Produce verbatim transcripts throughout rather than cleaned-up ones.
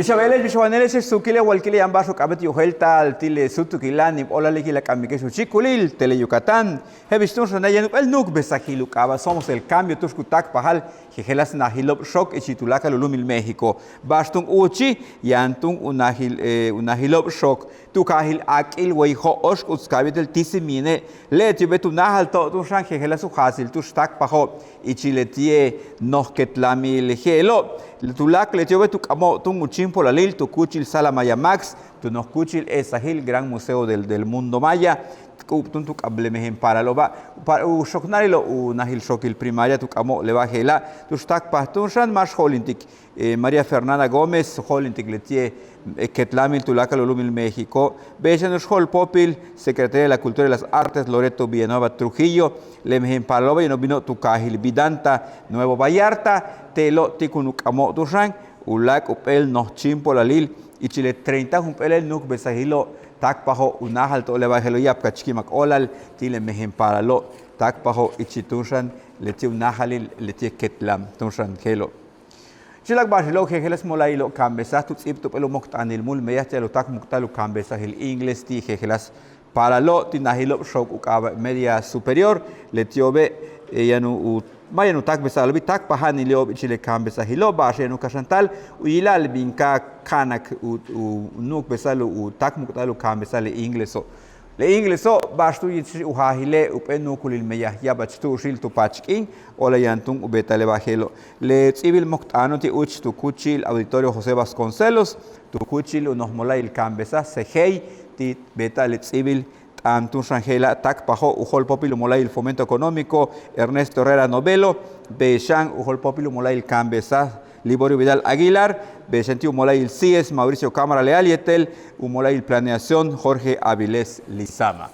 Bix a beele'ex, bix a wane'ele'ex, suukile' walkile' yaan ba'ax u k'a'abéet yojéelta'al ti' le súutukila', níib óolal ikil a k'amike'ex u chíikulil Tele Yucatán. Je'el bix túun xane' yaan jump'éel nu'ukbesajil u k'aaba' Somos el Cambio tu'ux ku táakpajal jejeláas najilo'ob xook ichil tuláakal u lu'umil México. Ba'ax túun úuchi', yaan túun u najil, eh, u najilo'ob xook tu kaajil Akil way jo'ox k'uts ka'a yéetel Tizimíine', leti'obe' tu náajalto'ob túun xan jejeláas u jaatsil tu'ux táakpajo'ob ichil leti'e' noj ketlamil je'elo'. Tuláakal leti'obe' tu k'amo'ob túun u chíimpolalil tu kúuchil Salamaya Max, tu noj kúuchil e'esajil Gran Museo del, del Mundo Maya, k'u'ub túun tu k'ab le mejen paalalo'oba', pa u xoknáalilo'ob u najil xookil primaria tu k'amo'ob le ba'al je'ela', tu'ux táakpaj túun xan máax jo'olintik eh, María Fernanda Gómez, jo'olintik leti'e', eh, ketlamil tuláakal u lu'umil México, bey xan u jo'olpóopil Secretaría de la Cultura y las Artes, Loreto Villanueva Trujillo, le mejen paalalo'oba' yano'ob bino'ob tu kaajil Vidanta, Nuevo Vallarta, te'elo' ti' kun u k'amo'ob túun xan u láak' jump'éel noj chíimpolalil ichil le treinta jump'éelel nu'ukbesajilo'ob táakpajo'ob u náajalto'ob le ba'al je'elo' ya'ab ka'ach ki'imak óolal ti' le mejen paalalo'ob táakpajo'ob ichil túun xan leti'e' u náajalil leti'e' ketlam túun xan je'elo'. Uchul k ba'axilo'ob jejeláas mola'ayilo'ob kaambesaj tu ts'íibt jump'éel u mokt'aanil múul meyaj ti'al u táakmuk'ta'al u kaambesajil inglés ti' jejeláas paalalo'ob ti' najilo'ob xook u k'aaba' media superior, leti'obe' eh, yaan u, ma' yaan u táakbesa'alo'obi', táakpaja'anile'ob ichil le kaambesajilo'ob, ba'ax yaan u kaxanta'al u yila'al bin ka ka'anak u, u nu'ukbesa'al u táakmuk'ta'al u kaambesa'al le ingleso'. Le ingleso' ba'ax tu yich u jaajile' jump'éel nu'ukulil meyaj ya'abach tu'uxil tu paach k'iin, óolal yaan túun u beeta'al le ba'al je'elo'. Le ts'íibil mokt'aano' ti' úuch tu kúuchil Auditorio José Vasconcelos, tu kúuchil u noj mola'ayil kaambesaj, CEGEI, ti' beeta'al le ts'íibil t'aan túun xan je'ela', táakpajo'ob u jo'olpóopil u mola'ayil Fomento Económico, Ernesto Herrera Novelo, bey xan u jo'olpóopil u mola'ayil kaambesaj, Liborio Vidal Aguilar, bey xan ti' u mola'ayil CIES, Mauricio Cámara Leal, yéetel u mola'ayil Planeación, Jorge Avilés Lizama.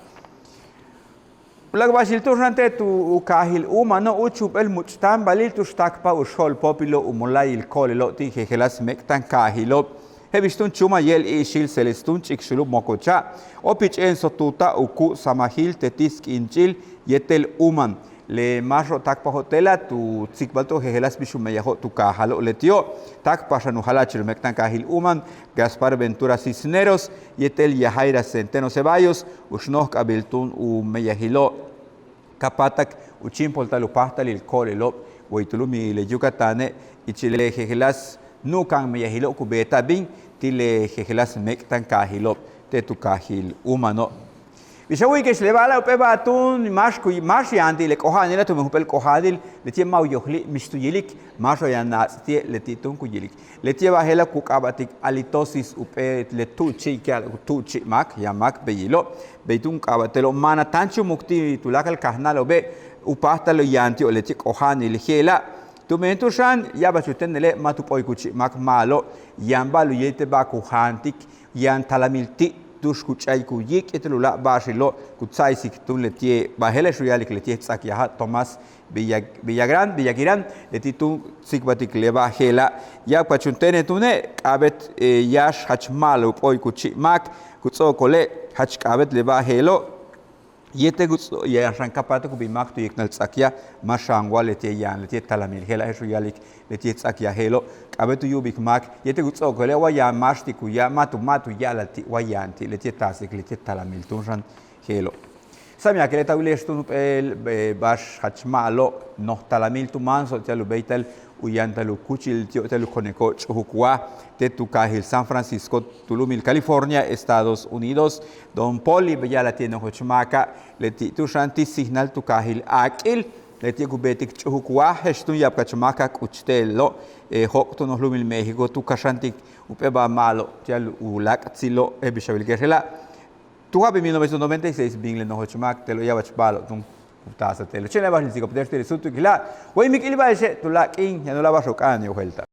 Uláak' ba'axil túun xan te' tu kaajil Umano' úuch jump'éel much'táambalil tu'ux táakpaj u jo'olpóopilo' u mola'ayil ko'olelo'ob ti' jejeláas méek'tankaajilo'. Je'el bix túun chúumal yéetel i'ixil Celestún Ch'ikxulub Mokocha', o pich'éen Sotuta, u ku'u samajil te' Tisk'inch'il yéetel Uman. Le máaxo'ob táakpajo'ob te'ela' tu tsikbalto'ob jejeláas bix u meyajo'ob tu kaajalo', leti'ob táakpaj xan u jala'achil u méek'tankaajil Uman, Gaspar Ventura Cisneros yéetel Yajaira Centeno Ceballos, u xnóok'abil túun u meyajilo'ob ka páatak u chíimpolta'al u páajtalil ko'olelo'ob way tu lu'umil Yucatane', ichil le jejeláas nu'ukan meyajilo'ob ku beeta'al bin ti' le jejeláas méek'tankaajilo'ob te' tu kaajil Umano'. Bix a wu'uyike'ex le ba'ala', jump'éel ba'al túun máax ku, máax yaan ti' le k'oja'anila', tumen jump'éel k'oja'anil leti'e' ma' u yojli', mix tu yilik, máaxo'ob yaan naats' ti'e', leti'e' túun ku yilik. Leti'e' ba'al je'ela' ku k'aaba'tik halitosis, jump'éel le tu'uchi' ku ya'ala'al u tu'uchi' máak, yaan máak beyilo', bey túun u k'aaba' te'elo', ma' táanchumuk ti' tuláakal kajnáalo'obe' u páajtalo' yaan ti'ob leti'e' k'oja'anil je'ela'. Tumen túun xan ya'abach u téenele' ma' tu p'o'oykuchi' máak, ma'alob, yaan ba'al u yéeytal ba'al ku jaantik, yaan talamil ti' tu'ux ku ch'a'ik u yiik yéetel uláak' ba'axilo' ku tsa'aysik túun leti'e' ba'al je'ela' je'ex u ya'alik leti'e' j ts'akyaj jaaj Tomás Villa-, Villagrán, Villagrán, leti' tu tsikbaltik le ba'al je'ela'. Ya'abkach u téenel túune' k'a'abéet, eh, yáax jach ma'alob u p'o'oykuchi' máak, ku ts'o'okole' jach k'a'abéet le ba'al je'elo'. Yéetel ku ts'o-, yaan xan ka páatak u bin máak tu yéeknal ts'akyaj, ma' xan wa leti'e' yaan leti'e' talamil je'ela' je'ex u ya'alik leti'e' j ts'akyaj je'elo', k'a'abéet u yu'ubik máak yéetel ku ts'o'okole' wa yaan máaxtik u ya'al, ma' tu, ma' tu ya'alal ti' wa yaan ti' leti'e' taasik leti'e' talamil túun xan je'elo'. Sáam yaakile' ta wile'ex túun jump'éel, eh, ba'ax jach ma'alob noj talamil tu máanso'ob ti'al u béeytal u yantal u kúuchil ti'ob ti'al u koneko'ob Ch'ujuk Waaj te' tu kaajil San Francisco tu lu'umil California, Estados Unidos. Don Poli, bey ya'ala'al ti'e' nojoch máaka', leti' túun xan ti' sijnal tu kaajil Akil, leti'e' ku beetik Ch'ujuk Waaj, je'ex túun ya'abkach máak ka k'uch te'elo', eh, jóok' tu noj lu'umil México tu kaxantik jump'éel ba'al ma'alob ti'al u láak'tsilo'ob, je'el bix a wilike'ex je'ela'. Tu ja'abil mil novecientos noventa y seis bin le nojoch máak te'elo', ya'abach ba'alo'ob túun ku taasaj te'elo'. Chéen le ba'ax in tsikbalte'ex ti' le súutukila', way mik'il ba'axe' tuláakal k'iin yaan uláak' ba'ax u k'a'anil u jelta'al.